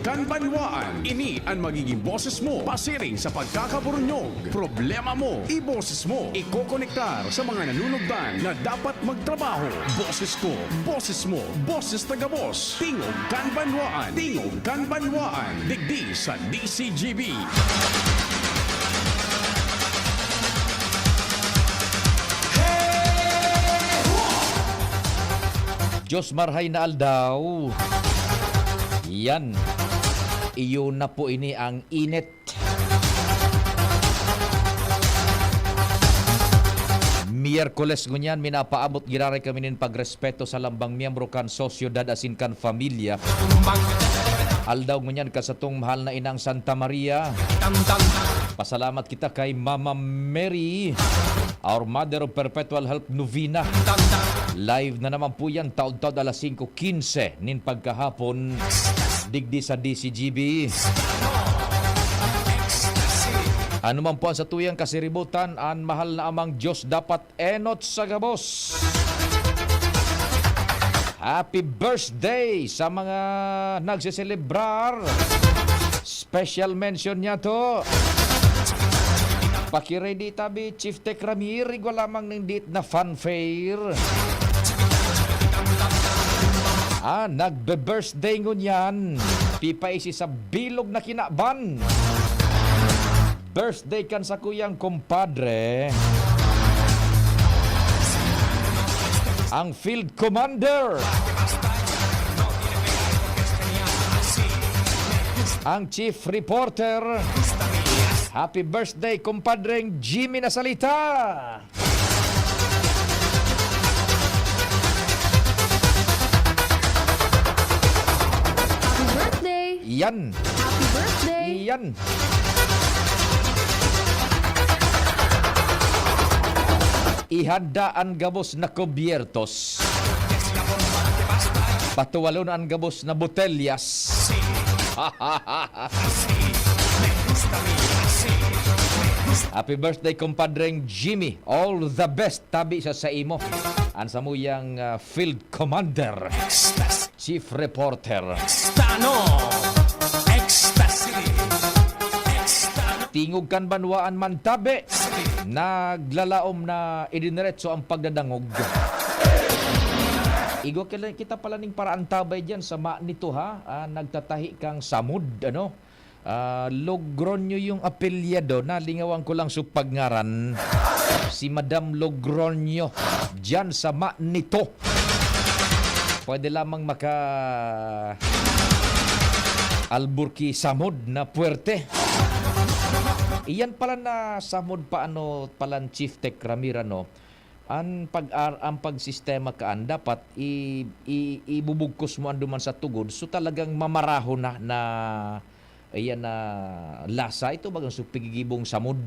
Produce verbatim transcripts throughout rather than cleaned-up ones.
Kan Banwaan, ini an magiging boses mo pasiring sa pagkakaburunyog. Problema mo, iboses mo. Ikokonektar sa mga nanunugdan na dapat magtrabaho. Boses ko, boses mo, boses na gabos. Tingog kan Banwaan, Tingog kan Banwaan. Digdi sa D C G B. Diyos marhay na aldaw. Yan. Iyo na po ini ang init. Miyerkules ngunyan, minapaabot giraray kami nin pagrespeto sa lambang miyembro kan sosyedad asin kan pamilya. Aldaw ngunyan kan satong mahal na inang Santa Maria. Pasalamat kita kay Mama Mary, our Mother of Perpetual Help Novena. Live na naman po yan, taod-taod alas singko kinse nin pagkahapon, digdi sa D C G B. Ano man po ang satuyang kasiributan, an mahal na Amang Diyos dapat enot sa gabos. Happy birthday sa mga nagseselebrar. Special mention niya to. Pakiready tabi, Chief Tech Ramir, igwa lamang ning dit na fanfare. Ah, nagbe-birthday ngunyan. Pipaisi sa bilog na kinaban. Birthday kan sakuyang kumpadre, ang Field Commander, ang Chief Reporter. Happy birthday, kumpadreng Jimmy Nasalita! Happy birthday! Yan. Happy birthday! Yan. Ihanda an gabos na kubyertos. Patuwalon an gabos na botelyas. Happy birthday, kumpadreng Jimmy. All the best tabi sa saimo. An samuyang, ah, Field Commander, Chief Reporter. Extano! Ecstasy! Extano! Tingog kan banwaan man tabi. Naglalaom na idiniretso ang pagdadangog. Igwa kila-, kita pala ning paraantabay diyan sa Manito, ha? Ah, nagtatahi kang samod, ano? Ah, Logroño yung apelyido, nalingawan ko lang sa pagngaran. Si Madam Logroño, diyan sa Manito. Pwede lamang maka Alburki samod na puwerte. Iyan pala na samod pa, ano, palan Chief Tech Ramir, ano, an pag-ar-, ang pagsistema kaan dapat i-, i-, ibubugkos mo anduman sa tugod. So, talagang mamaraho na, na, ayan na lasa. Ito bagang so pigigibong samod.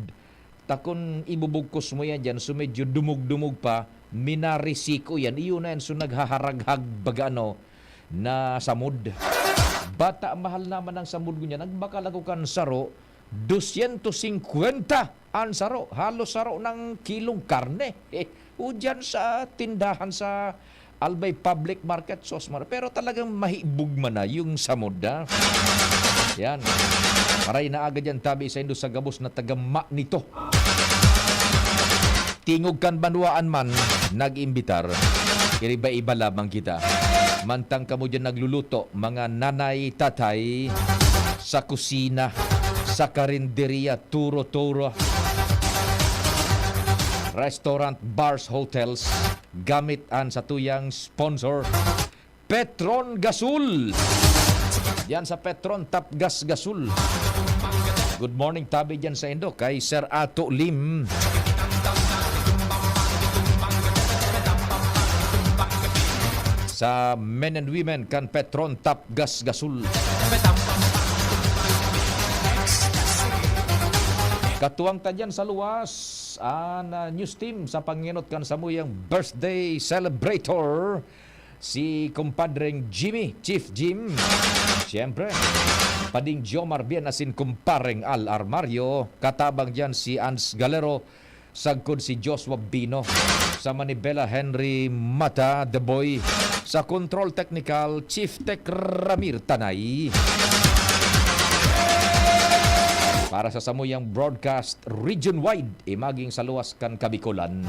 Ta kun ibubugkos mo yan dyan, so medyo dumog-dumog pa, minarisiko yan. Iyo na yan, so naghaharaghag baga ano, na samod. Bata, mahal naman ang samod ko niyan. Nagbakal ako kan saro, dosyentos singkwenta an saro. Halos saro ng kilong karne. Eh, o dyan sa tindahan sa Albay Public Market, sos mar-, pero talagang mahibog man na yung samod, ha? Yan. Maray na aga dyan, tabi saindo sa gabos na taga Manito. Tingog kan banwaan man, nag-imbitar. Iriba-iba lamang kita. Mantang kamo dyan nagluluto, mga nanay, tatay, sa kusina, sa karinderya, turo-turo, restaurant, bars, hotels, gamit an satuyang sponsor, Petron Gasol. Yan sa Petron, Top Gas Gasol. Good morning, tabi dyan saindo, kay Sir Ato Lim. Sa men and women kan Petron, Top Gas Gasol. Katuwang ta dyan sa luwas, an, ah, news team sa pangenot kan samuyang birthday celebrator, si kumpadreng Jimmy, Chief Jim. Siyempre, Pading Jomar Bien asin kumpareng Al Armario, katabang dyan si Ans Galero, sagkod si Joshua Bino, sa manibela Henry Mata, The Boy, sa control technical, Chief Tech Ramir Tanay. Para sa samuyang broadcast region-wide, imaging sa luwas kan Kabikolan.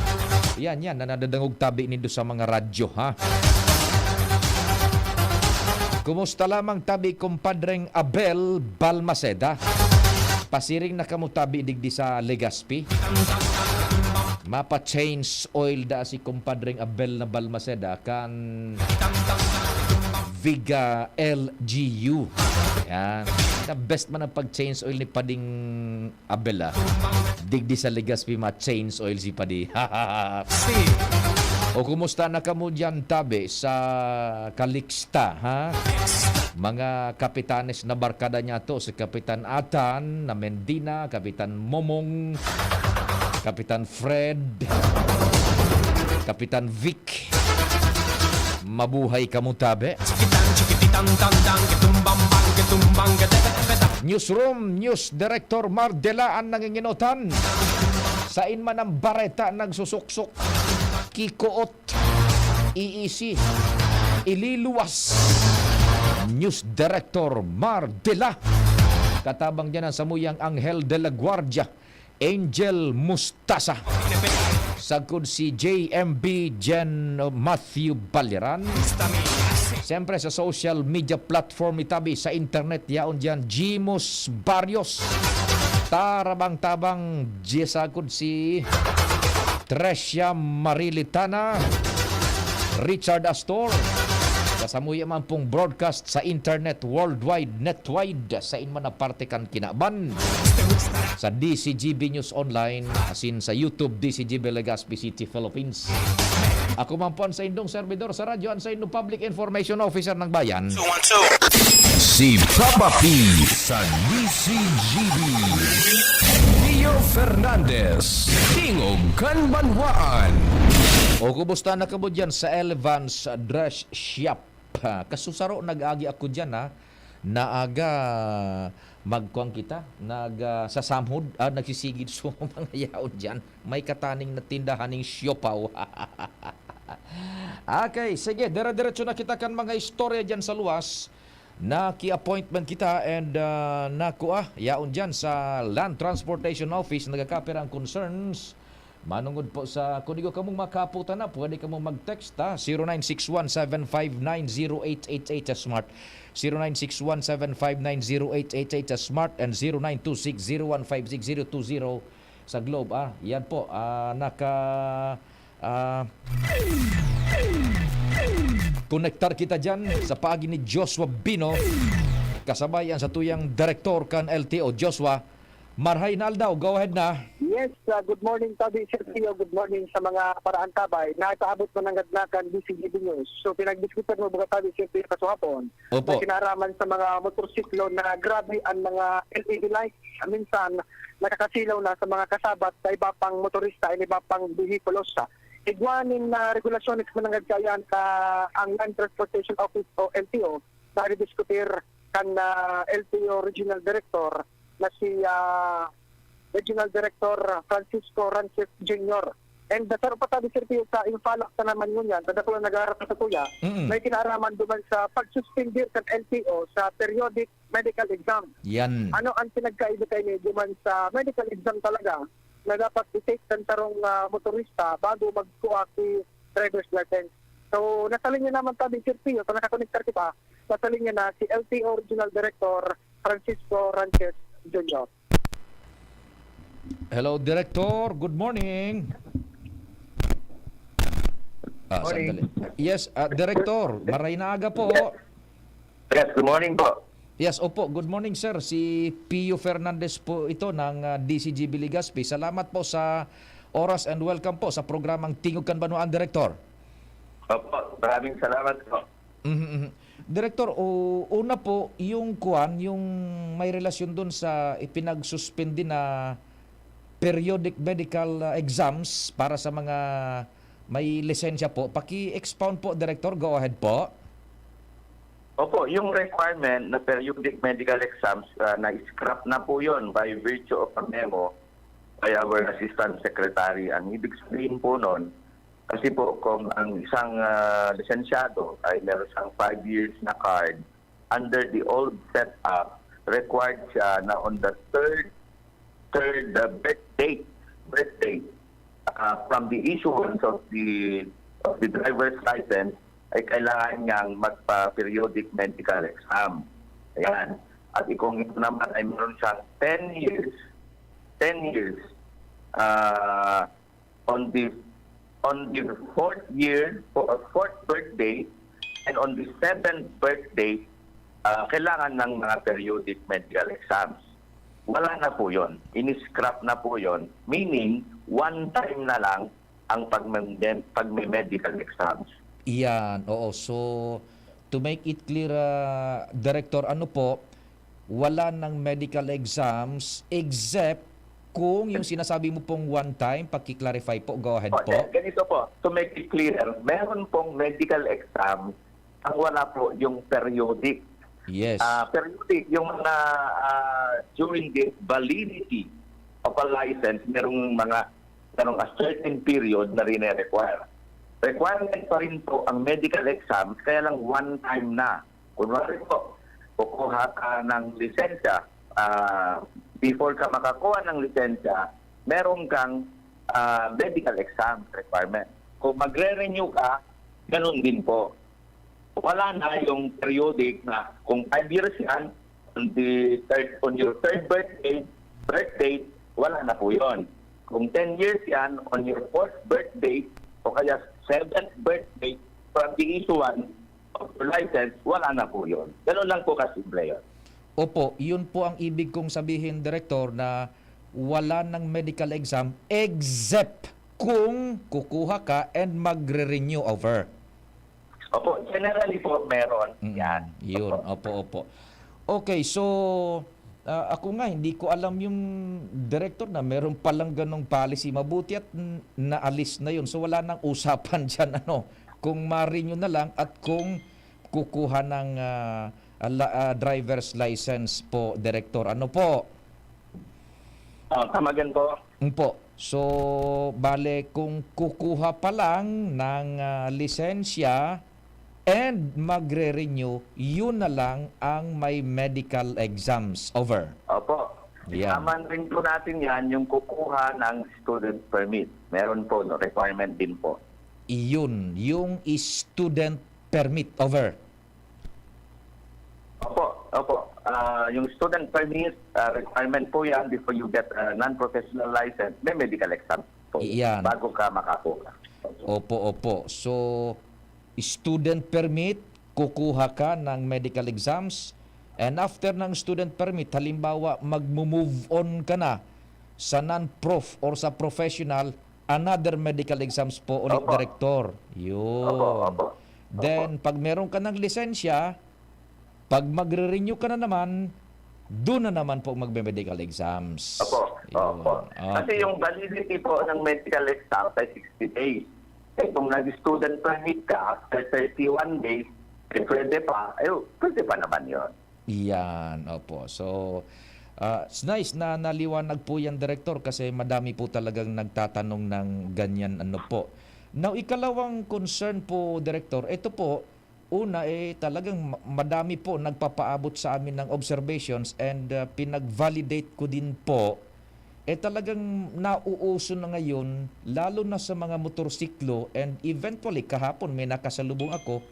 Yan, yan, na nadadangog tabi nindo sa mga radyo, ha? Kumusta lamang tabi, kumpadreng Abel Balmaceda? Pasiring na kamo tabi digdi sa Legazpi. Mapa-change oil da si kumpadreng Abel na Balmaceda kan Viga L G U. Yan. The best man ang pag-change oil ni Pading Abel, ah. Digdi sa Legazpi, ma-change oil si Padi. O kumusta na kamo diyan, tabi, sa Calixta, ha? Mga kapitanes na barkada niya to, si Kapitan Atan na Mendina, Kapitan Momong, Kapitan Fred, Kapitan Vic. Mabuhay kamo, tabi. Newsroom, News Director Mar Dela an nanginginotan. Sain man ang bareta nagsusuksok, kikoot, iisi, ililuwas. News Director Mar Dela. Katabang diyan ang samuyang Anghel de la Guardia, Angel Mustasa. Sagkod si J M B Jen Matthew Baliran. Siyempre sa social media platform ni tabi sa internet, yaon diyan, Jimos Barrios. Tarabang-tabang, J-, sagkod si Trecia Marilitana, Richard Astor. Sa samuya man pong broadcast sa internet, worldwide, netwide, sa inman na parte kan kinaban. Sa D C G B News Online, asin sa YouTube, D C G B Legazpi City, Philippines. Ako man po ang saindong servidor sa radyo, ang saindong public information officer ng bayan. Si Papa P sa D C G B. Rio Fernandez, Tingog kan Banwaan. O, kumusta na kamo dyan sa Elvan's Dress Shop? Ah, kasusaro, nag-agi ako dyan, ha. Naaga, magkuan kita, nag, ah, sasamhod, ah, nagsisigid so mga yaon dyan. May kataning na tindahan ning siopaw. Okay, sige, dire-diretso na kita kan mga istorya dyan sa luwas. Naki-appointment kita and, ah, nakua, yaon dyan sa Land Transportation Office, nagkakapira ang concerns. Manungod po sa, kung di ko kamong makaputan na, pwede kamong mag-text, ha, zero nine six one seven five nine zero eight eight eight sa Smart, zero nine six one seven five nine zero eight eight eight sa Smart, and zero nine two six zero one five six zero two zero sa Globe, ah. Yan po, ah, naka, ah, konektar kita dyan sa paagi ni Joshua Bino, kasabay ang satuyang direktor kan L T O. Joshua, marhay na aldaw, go ahead na. Yes, ah, good morning, Tabi Sergio. Good morning sa mga paraantabay na ipaabot mo nanggad na kan D C G B News. So, pinagdiskutan mo, baga, Tabi Sergio, kasuhapon, Opo. na kinaraman sa mga motorsiklo na grabe ang mga L E D lights. Minsan, nakakasilaw na sa mga kasabat sa iba pang motorista, in iba pang vehikulos. Igwa nin, ah, regulasyon na mananggad kaiyan ka ang Land Transportation Office o L T O na didiskutir kan, ah, L T O Regional Director na si, ah, Regional Director Francisco Ranches Junior. And, ah, sa upatado, Sir Pio, sa Infalak na naman ngunyan, sa dakula nag-aarap na sa tuya, Mm. may kinaaraman duman sa pagsuspindir kan L T O sa periodic medical exam. Yan. Ano ang pinagkaiba kaini duman sa medical exam talaga na dapat i-take kan sarong, ah, motorista bago magkuha ki driver's license? So, nasa linya naman tabi, Sir Pio, sa nakakonektar kita, nasa linya na si L T O Regional Director Francisco Ranches Junior. Hello, Director. Good morning. Ah, Morning. sandali. Yes, ah, Director, maray na aga po. Yes, good morning po. Yes, opo. Good morning, sir. Si Pio Fernandez po ito ng, ah, D C G B Legazpi. Salamat po sa oras and welcome po sa programang Tingog kan Banwaan, Director. Opo, maraming salamat po. Mhm, mhm. Director, o, una po, yung kuwan, yung may relasyon dun sa ipinagsuspindi na periodic medical, ah, exams para sa mga may lisensya po. Paki-expound po, Director. Go ahead po. Opo, yung requirement na periodic medical exams, ah, na-scrap na po yon by virtue of a memo by our Assistant Secretary. Ang ibig sabihin po nun, kasi po kung ang isang, ah, lisensyado ay meron siyang five years na card, under the old setup, required siya na on the third third uh, birth date, birth date, uh, from the issuance of the of the driver's license, ay kailangan niyang magpa-periodic medical exam. Ayan. At kung ito naman ay meron siyang ten years, ten years, uh, on the on the fourth year or fourth birthday and on the seventh birthday, uh, kailangan ng mga periodic medical exams. Wala na po yon. Ini-scrap na po yon. Meaning, one time na lang ang pagme- pagme-medical exams. Iyan, oo. So, to make it clear, uh, Director, ano po, wala ng medical exams except kung yung sinasabi mo pong one time, paki-clarify po, go ahead po. Ganito po, to make it clear, meron pong medical exam ang wala po yung periodic. Yes. Uh, periodic, yung mga uh, during the validity of a license, merong mga merong a certain period na rin require. Requirement pa rin po ang medical exams, kaya lang one time na. Kunwari po, kukuha ka ng lisensya, uh, before ka makakuha ng lisensya, meron kang uh, medical exam requirement. Kung magre-renew ka, ganun din po. Wala na yung periodic na kung five years yan, on the third, on your third birthday, birth date, wala na po yon. Kung ten years yan, on your fourth birthday, o kaya seventh birthday, from the issuance of your license, wala na po yon. Ganun lang po kasimple yon. Opo, yun po ang ibig kong sabihin, Director, na wala ng medical exam except kung kukuha ka and magre-renew over. Opo, generally po meron. Mm, Yan. Yun, Opo. opo, opo. Okay, so ah, ako nga hindi ko alam yung director na meron palang ganong policy. Mabuti at n- naalis na yun. So wala nang usapan diyan ano. Kung ma-renew na lang at kung kukuha ng ah, ala- ah, driver's license po, director. Ano po? Ah, tamagan po. Yun po. So, bale, kung kukuha pa lang ng ah, lisensya and magre-renew, yun na lang ang may medical exams over. Opo. Yan. Kasama rin po natin yan, yung kukuha ng student permit. Meron po, no, requirement din po. Iyon, yung student permit over. Opo, opo. Ah, yung student permit, ah, requirement po yan before you get a non-professional license. May medical exam po. Iyan. Bago ka makakuha. Opo, opo. So, student permit, kukuha ka ng medical exams. And after ng student permit, halimbawa, magmo-move on ka na sa non-prof or sa professional, another medical exams po ulit, Opo. Director. Yun. Opo, opo. Then, pag meron ka ng lisensya, pag magre-renew ka na naman, doon na naman po magme-medical exams. Opo, Yun. opo. Kasi Okay. Yung validity po ng medical exam ay sixty days. Eh, kung nag-student permit ka after thirty-one days, eh, pwede pa. Eh, pwede pa naman yon. Iyan, opo. So, ah, it's nice na naliwanag po yan, Director, kasi madami po talagang nagtatanong ng ganyan, ano po. Now, ikalawang concern po, Director, ito po, una, eh, talagang ma- madami po nagpapaabot sa amin ng observations and ah, pinag-validate ko din po, eh, talagang nauuso na ngayon, lalo na sa mga motorsiklo, and eventually, kahapon may nakasalubong ako,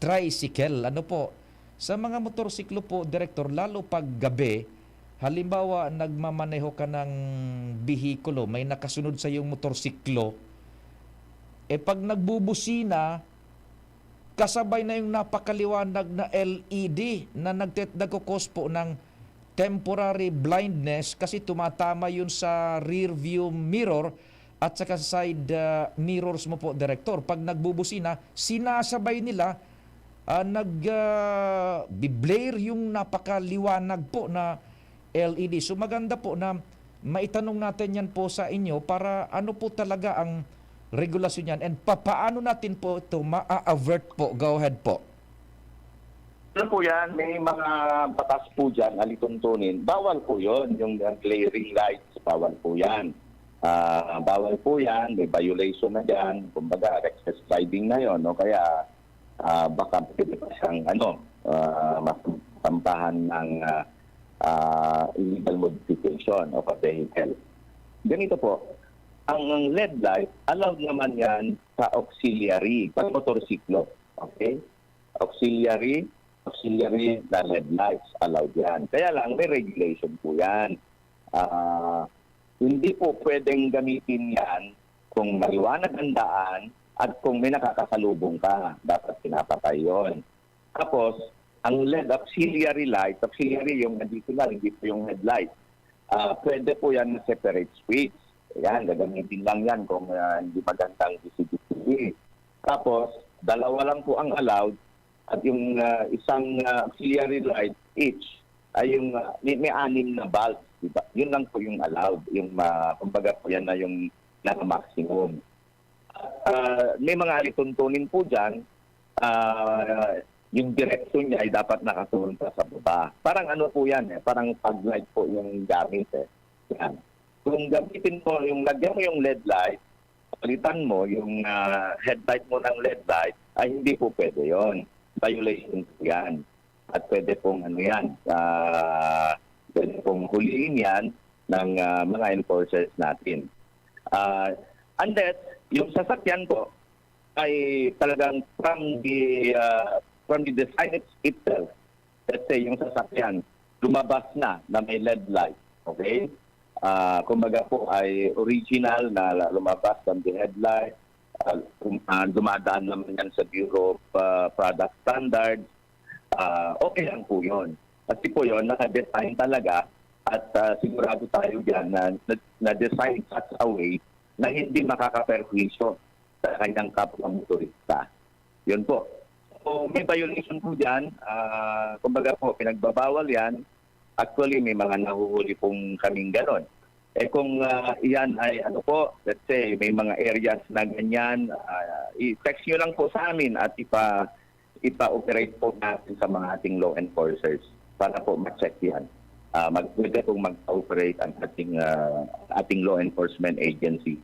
tricycle, ano po. Sa mga motorsiklo po, Director, lalo pag gabi, halimbawa, nagmamaneho ka ng bihikulo, may nakasunod sa iyong motorsiklo, eh, pag nagbubusina, kasabay na yung napakaliwanag na L E D na nagtet-, nagkukos po ng temporary blindness kasi tumatama yun sa rear view mirror at saka sa side ah, mirrors mo po, Director. Pag nagbubusina, sinasabay nila, ah, nag ah, bi-blare yung napakaliwanag po na L E D. So maganda po na maitanong natin yan po sa inyo para ano po talaga ang regulasyon yan and papaano natin po ito ma-avert po. Go ahead po. Ano po yan? May mga batas po dyan, alituntunin. Bawal po yon, yung glaring lights, bawal po yan. Ah, bawal po yan, may violation na dyan. Kumbaga, reckless driving na yon, no? Kaya ah, baka pwede pa siyang ano, ah, masampahan ng ah, ah, illegal modification of a vehicle. Ganito po, ang, ang L E D light, allowed naman yan sa auxiliary, pag motorsiklo. Okay? Auxiliary, auxiliary na L E D lights, allowed yan. Kaya lang, may regulation po yan. Ah, hindi po pwedeng gamitin yan kung maliwanag ang daan at kung may nakakasalubong ka. Dapat pinapatay yon. Tapos, ang L E D auxiliary light, auxiliary yung additional, hindi po yung headlight. Ah, pwede po yan na separate switch. Yan, gagamitin lang yan kung ah, hindi magandang visibility. Tapos, dalawa lang po ang allowed at yung ah, isang ah, auxiliary light each ay yung ah, may, may anim na bulbs, di ba? Yun lang po yung allowed. Yung, ah, kumbaga po yan na yung naka-maximum. Ah, may mga alituntunin po diyan, ah, yung direksyon niya ay dapat nakatuon pa sa baba. Parang ano po yan eh, parang fog light po yung gamit eh. Yan. Kung gamitin mo, yung lagyan mo yung L E D light, palitan mo yung ah, headlight mo ng L E D light, ay hindi po pwede yon. Violation po yan. At pwede pong ano yan, ah, pwede pong huliin yan ng ah, mga enforcers natin. Ah, unless yung sasakyan po ay talagang from the ah, from the design it- itself, let's say yung sasakyan lumabas na na may L E D light, okay? Ah, kumbaga po ay original na lumabas from the headlight, ah, um, ah, dumadaan naman yan sa Bureau of ah, Product Standards, ah, okay lang po yun. Kasi po yun, naka-design talaga at ah, sigurado tayo dyan na, na, na-design such a way na hindi makakaperwisyo sa kanyang kapwa motorista. Yun po. So, may violation po dyan. Ah, kumbaga po, pinagbabawal yan. Actually, may mga nahuhuli pong kaming ganon. Eh kung ah, iyan ay ano po, let's say, may mga areas na ganyan, ah, i-text nyo lang po sa amin at ipa, ipa-operate po natin sa mga ating law enforcers para po ma-check yan. Ah, mag, pwede pong mag-operate ang ating, ah, ating law enforcement agency,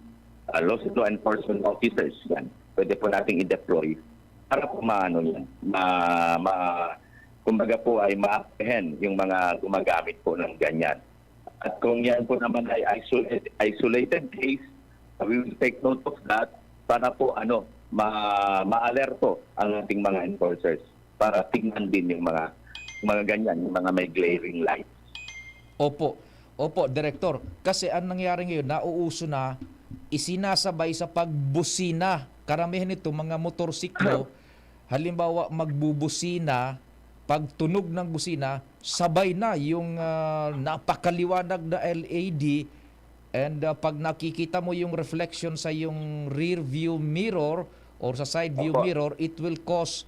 ah, law, law enforcement officers yan. Pwede po nating i-deploy para po maano yan, ma, ma, kumbaga po ay ma-apprehend yung mga gumagamit po ng ganyan. At kung yan po naman ay isolated, isolated case, we will take note of that para po ano, ma, ma-alerto ang ating mga enforcers para tingnan din yung mga mga ganyan, yung mga may glaring lights. Opo. Opo, Direktor. Kasi ang nangyari ngayon, nauuso na, isinasabay sa pagbusina. Karamihan nito, mga motorsiklo, halimbawa, magbubusina, pagtunog ng busina, sabay na yung ah, napakaliwanag na L E D. And ah, pag nakikita mo yung reflection sa yung rear view mirror or sa side view Opo. mirror, it will cause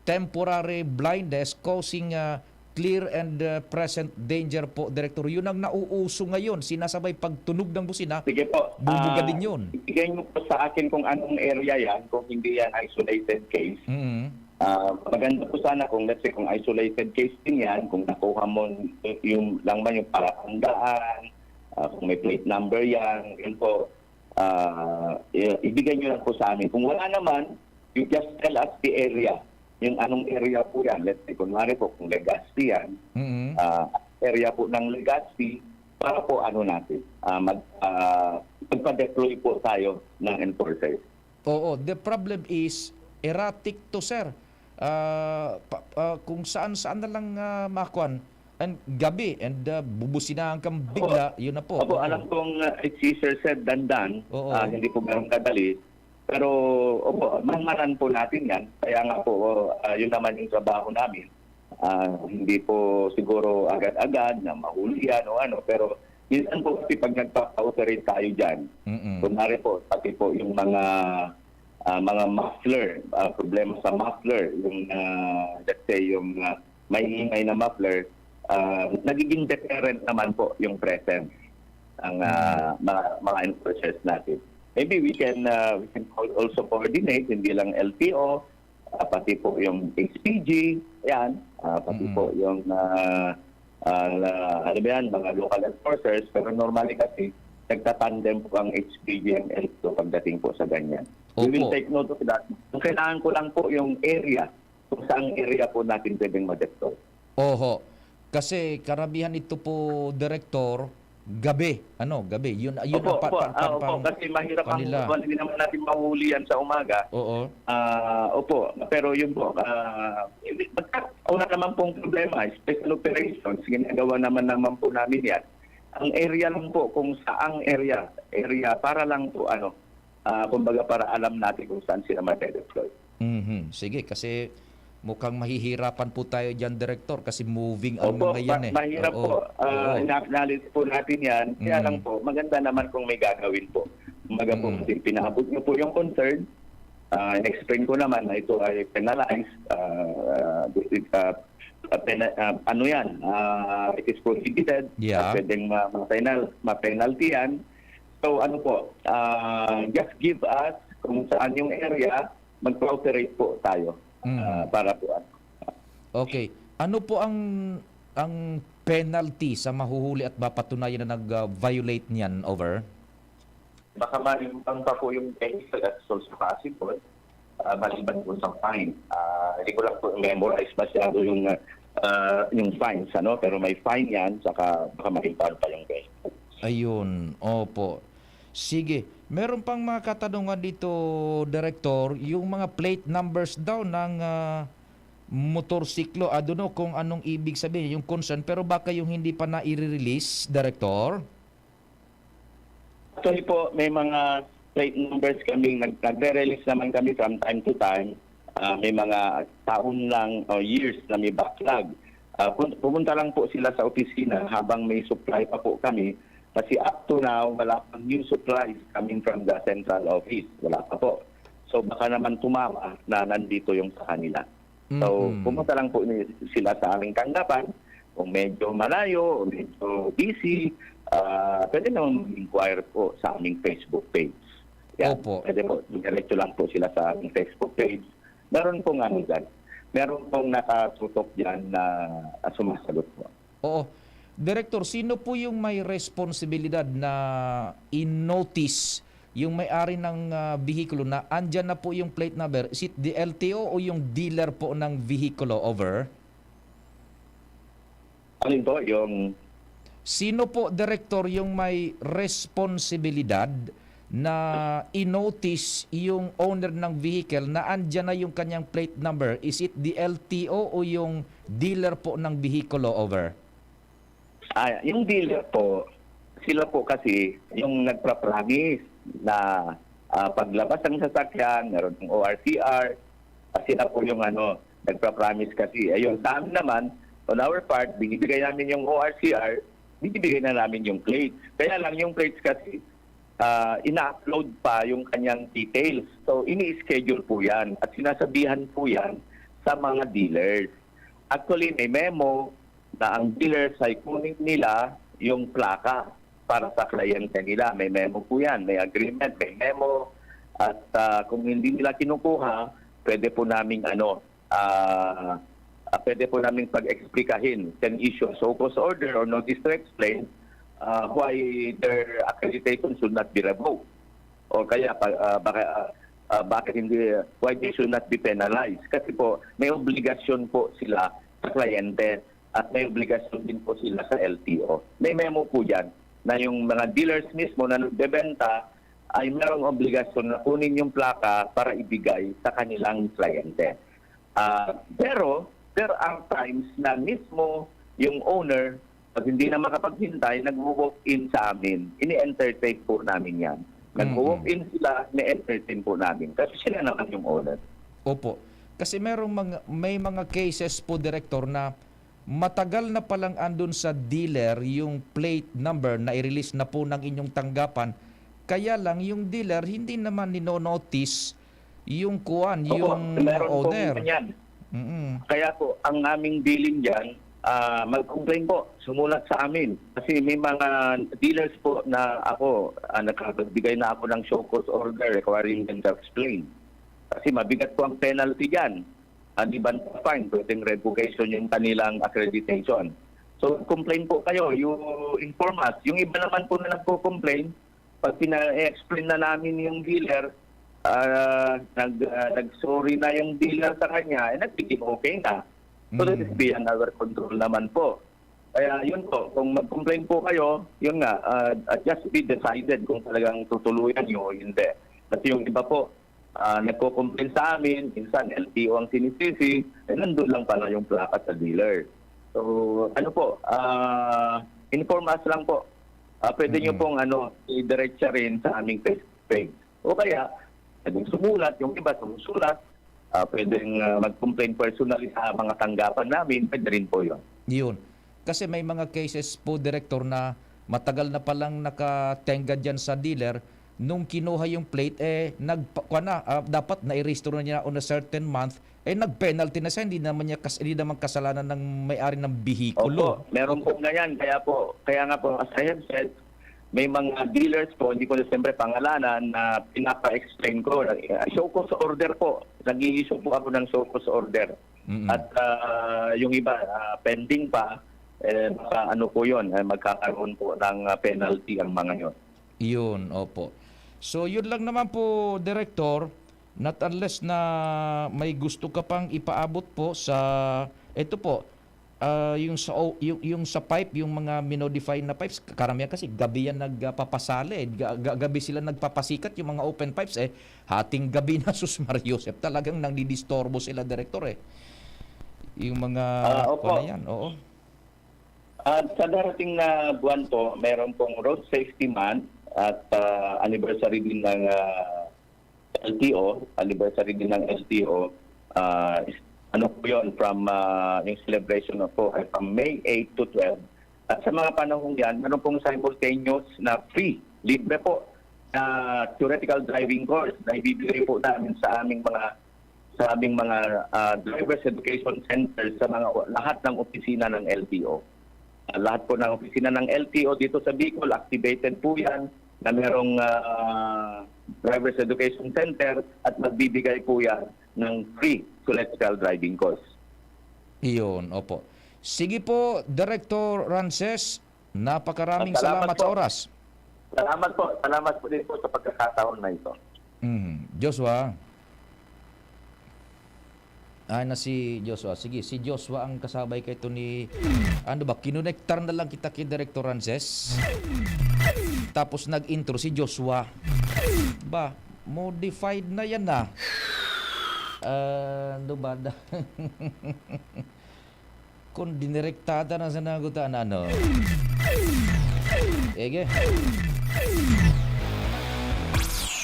temporary blindness causing ah, clear and ah, present danger po, Direktor. Yun ang nauuso ngayon. Sinasabay pagtunog ng busina, Sige po. bubugadin Ah, yun. Ibigay niyo po sa akin kung anong area yan, kung hindi yan isolated case. Mm. Ah, maganda po sana kung, let's say, kung isolated case din yan, kung nakuha mo yung lang man yung palatandaan, ah, kung may plate number yan, yun po, ah, i- ibigay nyo lang po sa amin. Kung wala naman, you just tell us the area. Yung anong area po yan. Let's say, kunwari po, kung Legazpi yan, Mm. ah, area po ng Legazpi, para po ano natin, ah, mag, ah, magpa-deploy po tayo ng enforcers. Oo, the problem is erratic to, sir. Ah, pa- ah, kung saan-saan na lang ah, makuan. And gabi, and ah, bubusinahan kang bigla, yun na po. Opo, Oo. Alam kong uh, si Sir Sed Dandan, Oo. ah, hindi po ganun kadali. Pero, opo, manmanan po natin yan. Kaya nga po, ah, yun naman yung trabaho namin. Ah, hindi po siguro agad-agad na mahuli yan o ano. Pero minsan po kasi pag nagpapa-operate tayo dyan, Mm-mm. Kunwari po, pati po yung mga ah, mga muffler, ah, problema sa muffler, yung ah, let's say yung ah, maingay na muffler, ah, nagiging deterrent naman po yung presence ng ah, mga, mga enforcers natin. Maybe we can ah, we can co- also coordinate, hindi lang L T O, ah, pati po yung H P G, yan, ah, pati Mm. po yung ah, ah, la- ano ba yan, mga local enforcers, pero normally kasi nagtatandem po ang H P G and L T O pagdating po sa ganyan. We will Opo. take note of that. Ang kailangan ko lang po yung area, kung saan area po natin pwedeng ma-deploy. Oho. Kasi karamihan ito po, Direktor, gabi. Ano, gabi. Yun, yun Opo, ang pa- opo. pa- Ah, pa- opo, pang- kasi mahirap ang kanila. Hindi naman natin mahuhulihan sa umaga. Oo. Ah, opo, pero yun po, ah, hindi- pagka wala naman pong problema, special operations, ginagawa naman naman po namin yan. Ang area lang po, kung saang area, area para lang po, ano, ah, kumbaga para alam natin kung saan sila magde-deploy. Mhm. Sige, kasi mukhang mahihirapan po tayo dyan, Direktor, kasi moving ang Opo, mga yan ma- eh. mahirap Oo. po. Ah, Oo. ina-acknowledge po natin yan. Kaya Mm. lang po, maganda naman kung may gagawin po. Kumbaga po, Mm. kasi pinaabot niyo po yung concern, ah, in-explain ko naman na ito ay penalized, ah, ah, ah, pena- ah, ano yan, ah, it is prohibited, Yeah. at pwedeng ma- ma-penal- ma-penalty yan. So ano po, ah, just give us kung saan yung area, mag-cooperate po tayo Mm. ah, para po. Ano. Okay. Ano po ang ang penalty sa mahuhuli at mapatunayan na nag-violate niyan? Over? Baka malimbang pa po yung vehicle at also possible, ah, maliban po sa fine. Ah, hindi ko lang po memorize masyado yung ah, yung fines, ano, pero may fine yan, saka baka malimbang pa yung vehicle. Ayun, opo. Sige, meron pang mga katanungan dito, Direktor, yung mga plate numbers daw ng ah, motorsiklo. I don't know kung anong ibig sabihin, yung concern, pero baka yung hindi pa na-release, Direktor? Actually po, may mga plate numbers kaming nag- nagre-release naman kami from time to time. Ah, may mga taon lang o years na may backlog. Ah, pun- pumunta lang po sila sa opisina habang may supply pa po kami. Kasi up to now, wala pang new supplies coming from the central office. Wala pa po. So baka naman tumama na nandito yung sa kanila. So, Mm-mm. Pumunta lang po ni- sila sa aming tanggapan. Kung medyo malayo o medyo busy, ah, pwede naman mag-inquire po sa aming Facebook page. Yan. Opo. Pwede po, diretso lang po sila sa aming Facebook page. Meron pong ano dyan. Meron pong nakatutok dyan na ah, sumasagot po. Oo. Direktor, sino po yung may responsibilidad na i-notice yung may-ari ng ah, bihikulo na andyan na po yung plate number? Is it the L T O o yung dealer po ng vehikulo? Over? Ano po yung Sino po, Direktor, yung may responsibilidad na i-notice yung owner ng vehicle na andyan na yung kanyang plate number? Is it the L T O o yung dealer po ng bihikulo? Over? Ah, yung dealer po, sila po kasi yung nagpa-promise na ah, paglabas ng sasakyan, meron pong O R C R, at sila po yung ano, nagpa-promise kasi. Ayun, sa amin naman, on our part, binibigay namin yung O R C R, binibigay na namin yung plates. Kaya lang yung plates kasi, ah, ina-upload pa yung kanyang details. So, ini-schedule po yan at sinasabihan po yan sa mga dealers. Actually, may memo na ang dealers ay kunin nila yung plaka para sa kliyente nila. May memo po yan, may agreement, may memo. At ah, kung hindi nila kinukuha, pwede po naming ano, ah, ah, pwede po naming pag-explikahin, can issue a show cause order or notice to explain ah, why their accreditation should not be revoked. O kaya pa, ah, baka, ah, ah, bakit hindi, why they should not be penalized. Kasi po, may obligasyon po sila sa kliyente at may obligasyon din po sila sa L T O. May memo po dyan na yung mga dealers mismo na nagbebenta ay merong obligasyon na kunin yung plaka para ibigay sa kanilang kliyente. Ah, pero there are times na mismo yung owner, pag hindi na makapaghintay, nagwo-walk-in sa amin. Ini-entertain po namin yan. Nagwo-walk-in sila, ini-entertain po namin. Kasi sila naman yung owner. Opo. Kasi merong mga, may mga cases po, Direktor, na matagal na palang andun sa dealer yung plate number na i-release na po ng inyong tanggapan. Kaya lang yung dealer hindi naman nino-notice yung kuwan, Opo, yung meron pong owner. Ganyan. Mm. Kaya po, ang aming bilin dyan, ah, mag-complain po, sumulat sa amin. Kasi may mga dealers po na ako, ah, nakapagbigay na ako ng show cause order requiring them to explain. Kasi mabigat po ang penalty dyan. Maliban sa fine, pwedeng revocation yung kanilang accreditation. So, complain po kayo, you inform us. Yung iba naman po na nagko-complain, pag pina-explain na namin yung dealer, ah, nag, ah, nag-sorry na yung dealer sa kanya, eh, nagiging okay na. So, that is Mm. beyond our control naman po. Kaya yun po, kung mag-complain po kayo, yun nga, ah, ah, just be decided kung talagang tutuluyan nyo o hindi. Kasi yung iba po, ah, nagko-complain sa amin, minsan L T O ang sinisisi, eh, nandun lang pala yung plaka sa dealer. So, ano po, ah, inform us lang po. Ah, pwede nyo Mm. pong, ano, idiretsa rin sa aming Facebook page. O kaya, pwedeng sumulat, yung iba sumusulat, ah, pwedeng, ah, mag-complain personally sa mga tanggapan namin, pwede rin po yun. Yun. Kasi may mga cases po, Direktor, na matagal na palang nakatenga diyan sa dealer, nung kinuha yung plate, eh, nagpa-, kuwan na, ah, dapat nairehistro na niya on a certain month, eh, nag-penalty na siya, hindi naman niya kas-, hindi naman kasalanan ng may-ari ng behikulo. Opo, meron pong ganyan. Kaya po, kaya nga po, as I have said, may mga dealers po, hindi ko na siyempre pangalanan, na pinapa-explain ko. Ah, show cause order po. Nag-i-issue po ako ng show cause order. Mm. At, ah, yung iba, ah, pending pa, eh, baka ano po yun, eh, magkakaroon po ng, ah, penalty ang mga yun. Yun, opo. So, yun lang naman po, Director, not unless na may gusto ka pang ipaabot po sa, eto po, ah, yung sa o-, yung, yung sa pipe, yung mga minodify na pipes, karamihan kasi gabi yan nagpapasali, eh. Ga-, ga-, gabi sila nagpapasikat, yung mga open pipes, eh. Hating gabi na, sus Maria Joseph, talagang nangdidisturbo sila, Director, eh. Yung mga, Ah, opo. Kuwan na yan, oo. At sa darating na buwan po, meron pong Road Safety Month at, ah, anniversary din ng, ah, L T O, anniversary din ng L T O. Ah, is-, ano po yun, from, ah, yung celebration na po ay from May eight to twelve. At sa mga panahong yan, meron pong simultaneous na free, libre po, na theoretical driving course na ibibigay po namin sa aming mga, sa aming mga, ah, driver's education center sa mga o-, lahat ng opisina ng L T O. Ah, lahat po ng opisina ng L T O dito sa Bicol, activated po yan na merong, ah, driver's education center at magbibigay po yan ng free theoretical driving course. Iyon, opo. Sige po, Director Rances, napakaraming Ah, salamat salamat sa po. oras. Salamat po. Salamat po din po sa pagkakataon na ito. Mm. Joshua? Ay, na si Joshua. Sige, si Joshua ang kasabay kay ito ni, ano ba, kinonektar na lang kita kay Director Rances. Tapos nag-intro si Joshua. Ba, modified na yan, ah. Ah, ano ba? Kung dinirektada na sa nagutaan, ano? Ege.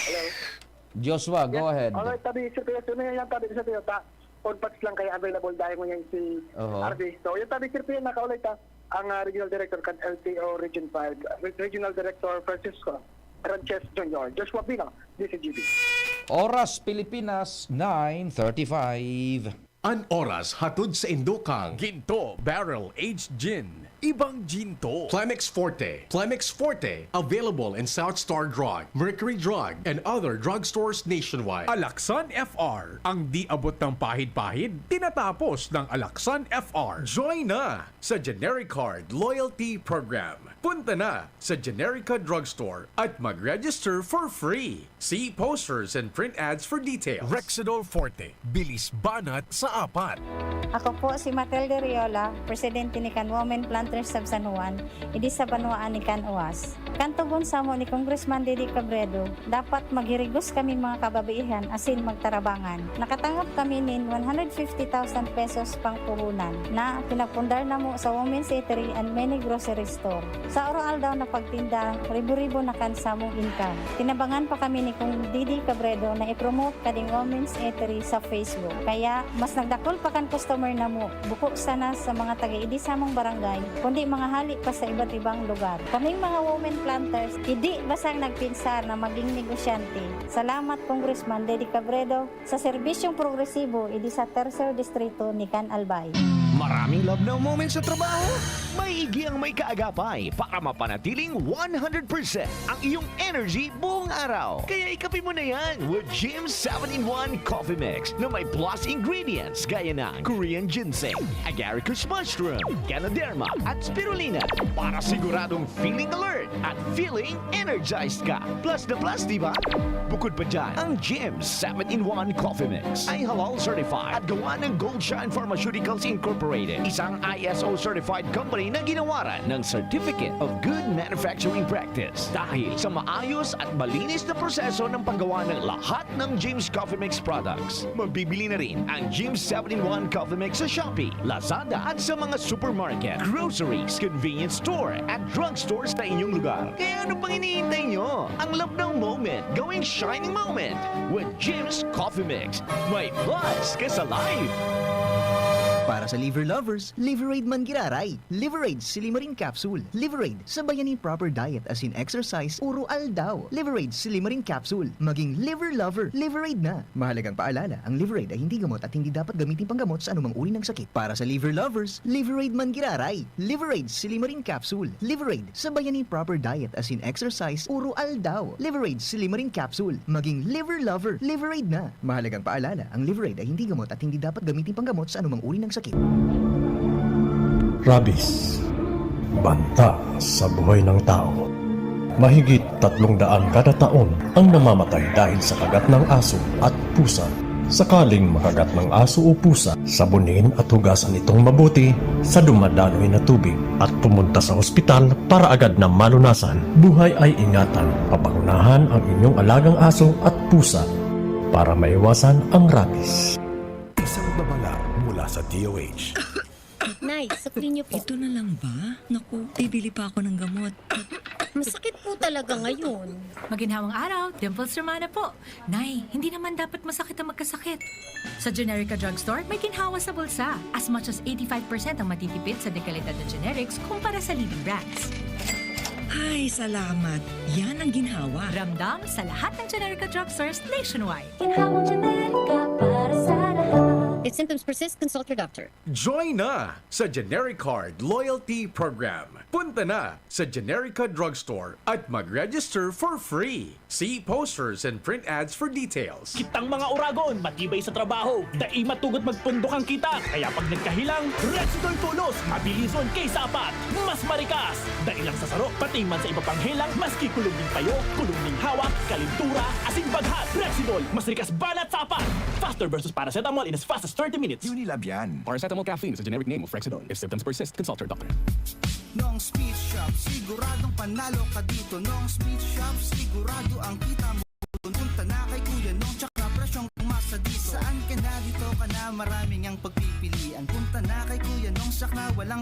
Hello. Joshua, go Yes. ahead. Alright, tabi, Sir Pio, sino yan? Tabi, Sir Pio, ta? Pod Pads lang kaya available dahil mo yan si Oho. R D. So, yung tabi, Sir Pio, nakaulit, ha? Ang, ah, Regional Director kan L T O Region five, Re-, Regional Director Francisco Ranches Junior Joshua Pino, D C G B. Oras Pilipinas, nine thirty-five. An oras hatod sa indokang Ginto Barrel Aged Gin. Ibang Ginto. Plemex Forte. Plemex Forte. Available in South Star Drug, Mercury Drug, and other drugstores nationwide. Alaksan F R. Ang di abot ng pahid-pahid, tinatapos ng Alaksan F R. Join na sa Genericard Loyalty Program. Punta na sa Generica Drugstore at mag-register for free. See posters and print ads for details. Rexidol Forte, bilis banat sa apat. Ako po si Matilde Riola, presidente ni Kan Women Planters of San Juan, idi sa banwaan ni Kan Uas. Kan tugon samo ni Congressman Didi Cabredo, dapat maghirigos kami mga kababaihan asin magtarabangan. Nakatangap kami nin one hundred fifty thousand pesos pangpuhunan na pinagpundar namo sa Women's Eatery and many grocery store. Sa araw-aldaw na pagtinda, ribo-ribo na kan samong income. Tinabangan pa kami ni Kong Didi Cabredo na i-promote kading Women's Eatery sa Facebook. Kaya, mas nagdakul pa kan customer namo, buko sana sa mga taga-idi samong barangay, kundi mga hali pa sa iba't ibang lugar. Kaming mga women planters, idi basang nagpinsar na maging negosyante. Salamat, Congressman Didi Cabredo, sa serbisyong progresibo idi sa Tercer Distrito ni Can Albay. Maraming love now moments sa trabaho? Maigi ang may kaagapay para mapanatiling one hundred percent ang iyong energy buong araw. Kaya ikape mo na yan with Jim seven-in-one Coffee Mix na may plus ingredients gaya ng Korean ginseng, agaricus mushroom, ganoderma, at spirulina para siguradong feeling alert at feeling energized ka. Plus na plus, di ba? Bukod pa dyan, ang Jim seven-in-one Coffee Mix ay halal certified at gawa ng Gold Shine Pharmaceuticals Incorporated. Incorporated, isang I S O certified company na ginawaran ng Certificate of Good Manufacturing Practice dahil sa maayos at malinis na proseso ng paggawa ng lahat ng James Coffee Mix products. Mabibili na rin ang James seven-in-one Coffee Mix sa Shopee, Lazada at sa mga supermarket, groceries, convenience store at drugstore sa inyong lugar. Kaya ano pang hinihintay nyo? Ang love ng moment, gawing shining moment with James Coffee Mix. May plus ka sa life! Para sa liver lovers, Liverade man giraray. Liverade Silimarin Capsule. Liverade, sabayan nin proper diet asin exercise uro aldaw. Liverade Silimarin Capsule. Maging liver lover, Liverade na. Mahalagang paalala, ang Liverade ay hindi gamot at hindi dapat gamitin panggamot sa anumang uri ng sakit. Para sa liver lovers, Liverade man giraray. Liverade Silimarin Capsule. Liverade, sabayan nin proper diet asin exercise uro aldaw. Liverade Silimarin Capsule. Maging liver lover, Liverade na. Mahalagang paalala, ang Liverade ay hindi gamot at hindi dapat gamitin panggamot sa anumang uri ng sakit. Rabies. Banta sa buhay ng tao. Mahigit tatlong daan kada taon ang namamatay dahil sa kagat ng aso at pusa. Sakaling makagat ng aso o pusa, sabunin at hugasan itong mabuti sa dumadaloy na tubig at pumunta sa ospital para agad na malunasan. Buhay ay ingatan, papangunahan ang inyong alagang aso at pusa para maiwasan ang rabies. Isang babala mula sa D O H. Nay, sukli niyo po. Ito na lang ba? Naku, bibili pa ako ng gamot. Masakit po talaga ngayon. Maginhawang araw, Dimples Romana po. Nay, hindi naman dapat masakit ang magkasakit. Sa Generica Drugstore, may ginhawa sa bulsa. As much as eighty-five percent ang matitipid sa dekalidad na generics kumpara sa leading brands. Ay, salamat. Yan ang ginhawa. Ramdam sa lahat ng Generica Drugstores nationwide. Ginhawang Generica para sa lahat. If symptoms persist, consult your doctor. Join na sa Generic Card Loyalty Program. Punta na sa Generica Drugstore at mag-register for free. See posters and print ads for details. Kitang mga oragon, matibay sa trabaho, dai matugot magpundok ang kita. Kaya pag nagkahilang, Rexidol Tulos, mabilison kaysa apat. Mas marikas! Dai lang sa saro, pati man sa iba pang helang, maski kulog ning payo, kulog ning hawak, kalintura, asin baghat. Rexidol, mas rikas banat sa apat! Faster versus paracetamol in as fast as thirty minutes. Unilab yan. Paracetamol caffeine is a generic name of Rexidol. If symptoms persist, consult your doctor. Nong Speed Shop, siguradong panalo ka dito. Nong Speed Shop, sigurado ang kita mo. Punta na kay Kuya Nong, tsaka presyong masa dito. Saan ka na, dito ka na, maraming ang pagpipilian. Punta na kay Kuya Nong, tsaka walang